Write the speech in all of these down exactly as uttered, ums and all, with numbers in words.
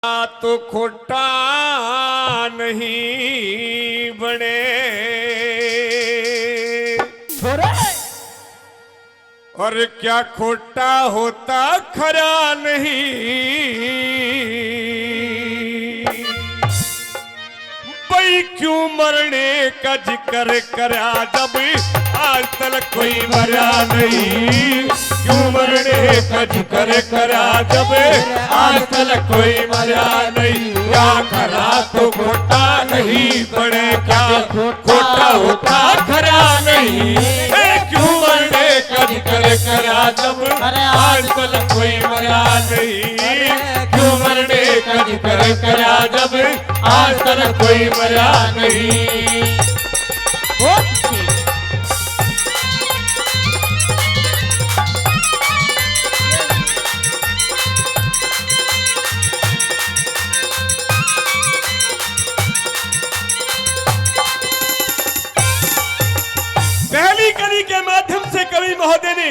तो खोटा नहीं बने। छोरे। और क्या खोटा होता खरा नहीं। भाई क्यों मरने का जिक्र करा जब आज तलक कोई मरा नहीं। क्यों मरने का जिक्र करा जब आज तलक कोई मरा नहीं। क्या खरा तो खोटा नहीं बने, क्या खोटा होता खरा नहीं। ए, क्यों मरने का जिक्र करा जब आज तलक कोई मरा नहीं। क्यों मरने का जिक्र करा जब आज तलक कोई मरा नहीं। बहुत अच्छी। पहली कली के माध्यम से कवि महोदय ने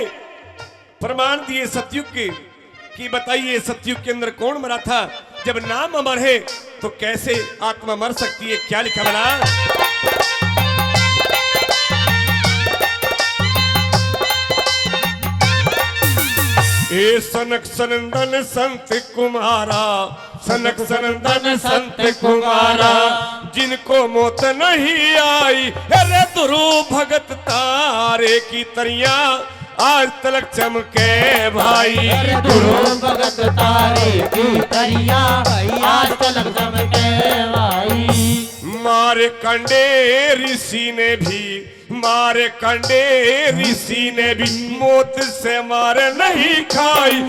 प्रमाण दिए सतयुग के, कि बताइए सतयुग के अंदर कौन मरा था? जब नाम अमर है तो कैसे आत्मा मर सकती है? क्या लिखा भला? ए सनक सनंदन संत कुमारा, सनक सनंदन संत कुमारा, जिनको मौत नहीं आई, अरे ध्रुव भगत तारे की तरिया आज तलक चमके भाई। अरे ध्रुव भगत तारे की तरिया आज तलक चमके भाई। मारे कंडे ऋषि ने भी, मारे कंडे ऋषि ने भी मौत से मार नहीं खाई।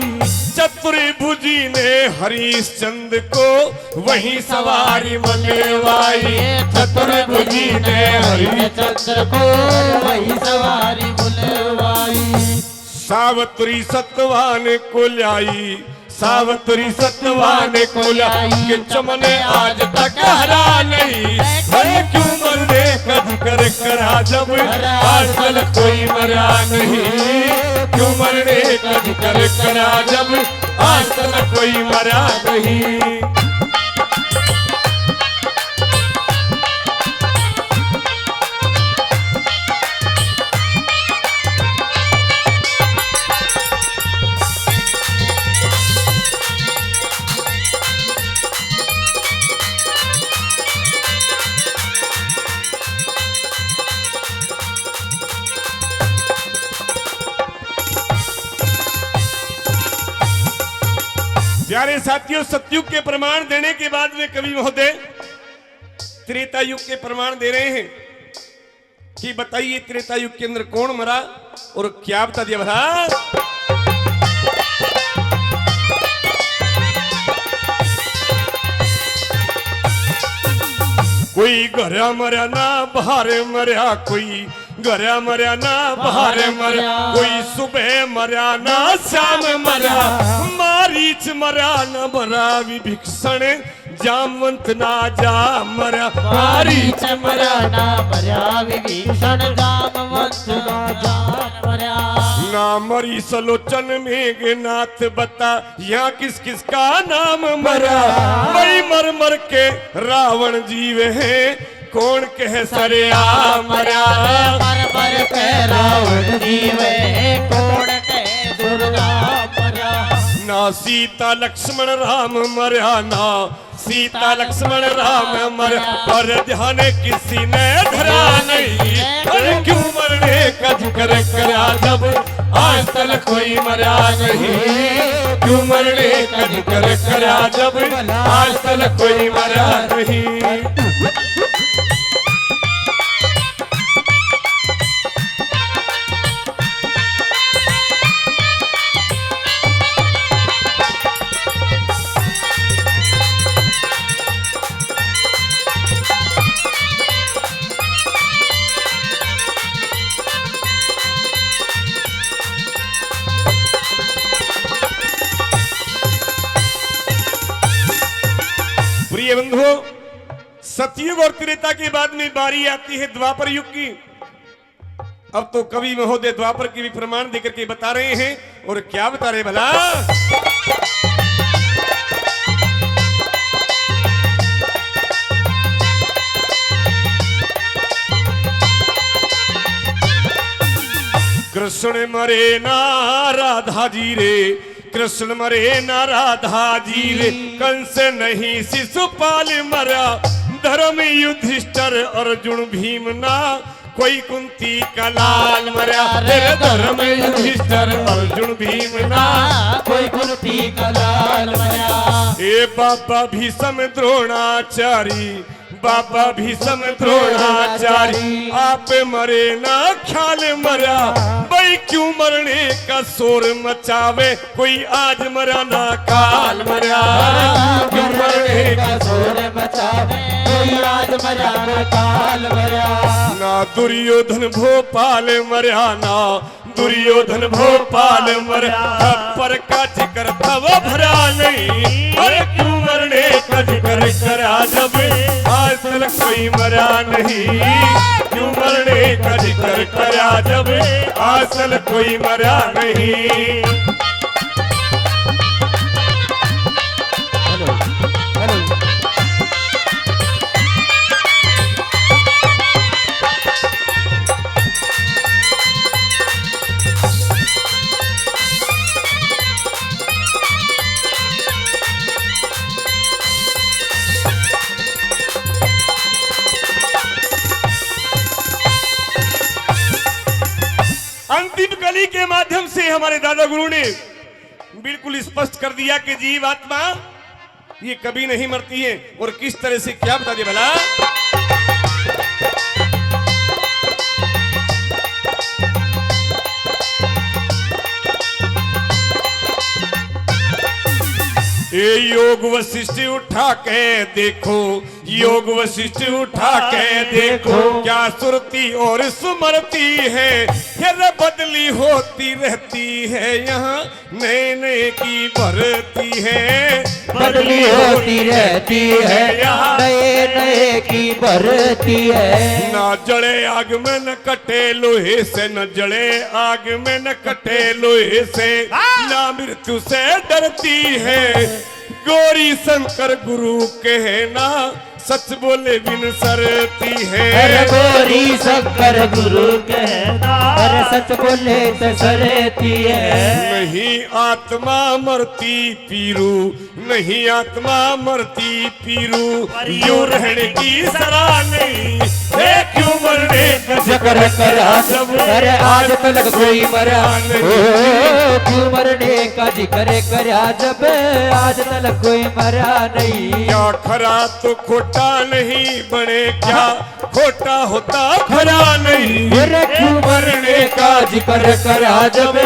चतुर्भुजी ने हरिश्चंद्र को वही सवारी बुलवाई। चतुर्भुजी ने हरिश्चंद्र को वही सवारी बुलवाई। सावित्री सतवान को लाई, सावित्री सतवान को लाई, कि चमने आज तक हरा नहीं। अरे क्यों मरने का जिक्र करा जब आज तलक कोई मरा नहीं। क्यों मरने का जिक्र करा जब आज तलक कोई मरा नहीं। प्यारे साथियों, सतयुग के प्रमाण देने के बाद में कवि महोदय त्रेता युग के प्रमाण दे रहे हैं कि बताइए त्रेता युग के अंदर कौन मरा और क्या बता दिया भला? कोई घरा मरा ना बाहर मरा, कोई घरा मरा ना बाहर मरा, कोई सुबह मरा ना शाम मरा, मारीच मरा ना मरा विभीषण जामवंत ना जा मरा। मारीच मरा ना मरा विभीषण जामवंत ना जा मरा। ना मरी सलोचन मेघनाथ बता, यहाँ किस किस का नाम मरा। मरा। भाई मर मर के रावण जीवे है, कौन कह सरया मरा। मर मर के रावण जीवे, कौन कह दुर्गा मरा। ना सीता लक्ष्मण राम मरा, ना सीता लक्ष्मण राम मरा, पर ध्यान किसी ने धरा नहीं। अरे क्यों मरने का जिक्र करा जब आज तलक कोई मरा नहीं। क्यों मरने का जिक्र करा जब आज तलक कोई मरा नहीं। प्रिय बंधुओं, सतयुग और त्रेता के बाद में बारी आती है द्वापर युग की। अब तो कवि महोदय द्वापर के भी प्रमाण देकर के बता रहे हैं। और क्या बता रहे भला? कृष्ण मरे ना राधा जी रे, कृष्ण मरे ना राधा जी रे, कंस नहीं शिशुपाल मरा, धर्म युधिष्ठिर अर्जुन भीम ना, कोई कुंती का लाल मरा, तेरे धर्म युधिष्ठिर अर्जुन भीम ना। कोई कुंती का लाल मरा। ए बाबा भीष्म द्रोणाचारी, बाबा भीष्म द्रोणाचारी, आप मरे ना ख्याल मरा। भाई क्यों मरने का शोर मचावे, कोई आज मरा ना काल मरा। क्यों मरने का शोर मचावे, कोई आज मरा ना काल मरा। ना दुर्योधन भोपाल मरा ना दुर्योधन भोपाल मरा, पर का जिक्र तब भरा नहीं। अरे क्यों मरने का जिक्र करा जब आज तलक कोई मरा नहीं। क्यों मरने का जिक्र करा जब आज तलक कोई मरा नहीं। Hello, hello. अंतिम कली के माध्यम से हमारे दादा गुरु ने बिल्कुल स्पष्ट कर दिया कि जीव आत्मा ये कभी नहीं मरती है। और किस तरह से, क्या बता दिया भला? ये योग वशिष्ठ उठा के देखो, योग वशिष्ठ उठा के देखो, क्या सुरती और स्मृति है, फिर बदली होती रहती है यहाँ। नए नए की भरती है, बदली होती रहती है, यहाँ नए नए की भरती है। ना जले आग में न कटे लोहे से, न जले आग में न कटे लोहे से, हाँ। ना मृत्यु से डरती है। गौरी शंकर गुरु कहना, सच बोले बिन सरती है। अरे गौरी शंकर गुरु कहना, अरे सच बोले तो सरती है। नहीं आत्मा मरती पीरू, नहीं आत्मा मरती पीरू, यूं रहने की सलाह नहीं। हे क्यों मरने का जिक्र करा जब, अरे आज तलक कोई मरा नहीं। ओ, क्यों मरने का जिक्र करा जब, आज तलक कोई मरा नहीं। क्या खरा तो खोटा नहीं बने क्या, खोटा होता खरा नहीं। अरे क्यों मरने का जिक्र करा जब,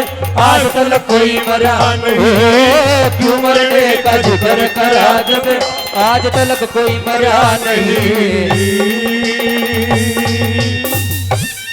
आज तलक कोई मरा नहीं। ओ, क्यों मरने का जिक्र करा जब, आज तलक कोई मरा नहीं।